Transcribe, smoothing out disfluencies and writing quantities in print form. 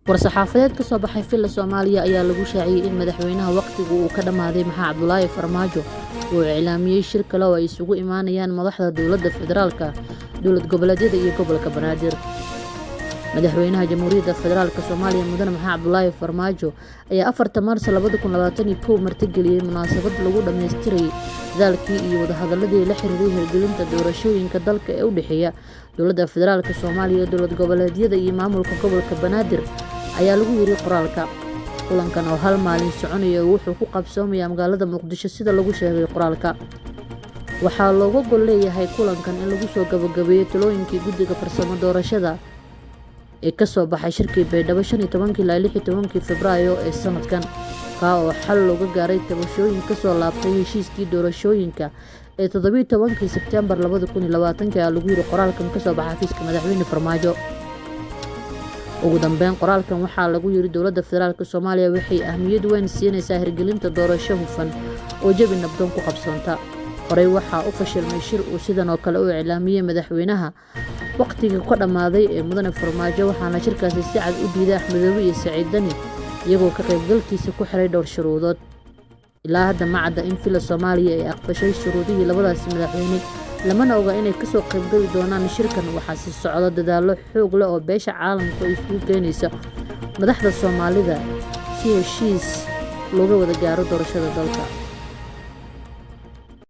War-saxaafadeed ka soo baxay Villa Soomaaliya ayaa lagu shaaciyay in madaxweynaha waqtigu uu ka dhammaaday Maxaa Cabdulaahi Farmaajo uu iclaamiyay shir kale oo ay isugu imaanayaan madaxda dowladda federaalka, dowlad goboleedyada iyo gobolka Banaadir. Madaxweynaha Jamhuuriyadda Federaalka Soomaaliya Mudane Maxaa Cabdulaahi Farmaajo ayaa 4 Maarso 2021 martigeliyay munaasabad lagu dhammaystirayay dadaalkii iyo wadahadalladii la xiriiray hirgelinta doorashooyinka dalka ee u dhexeeya dowladda federaalka Soomaaliya, dowlad goboleedyada iyo maamulka gobolka Banaadir, ayaa lagu yiri qoraalka. Kulankan oo hal maalin soconaya wuxuu ku qabsoomayaa magaalada Muqdisho sida lagu sheegay qoraalka. Waxaa looga gol leeyahay kulankan in lagu soo gabagabeeyo talooyinkii guddiga farsamo doorashada ee ka soo baxay shirkii Baydhabo 15 ilaa 16 Febraayo ee sanadkan, kaa oo xal looga gaaray tabashooyin ka soo laabtay heshiiskii doorashooyinka ee 17 Sebteembar 2020, ayaa lagu yiri qoraalkan ka soo baxay xafiiska madaxweyne Farmaajo. Ugu dambeyn, qoraalkan waxaa lagu yiri dowladda federaalka Soomaaliya waxay ahmiyad weyn siinaysaa hirgelinta doorasho hufan oo jawi nabdoon ku qabsoonta. Horey waxaa u fashilmay shir uu sidan oo kale u iclaamiyay madaxweynaha waqtigii ka dhammaaday ee Mudane Farmaajo, waxaana shirkaasi si cad u diiday Axmedoobe iyo Saciid Dani, iyagoo ka qaybgalkiisa ku xiray dhowr shuruudood. Ilaa hadda ma cadda in Villa Soomaaliya ay aqbashay shuruudihii labadaasi madaxweyne, lamana oga inay kasoo qaybgali doonaan shirkan. Waxaa si socda dadaallo xoog leh oo beesha caalamku ay isugu keenaysa madaxda Soomaalida si heshiis looga wada gaaro doorashada dalka.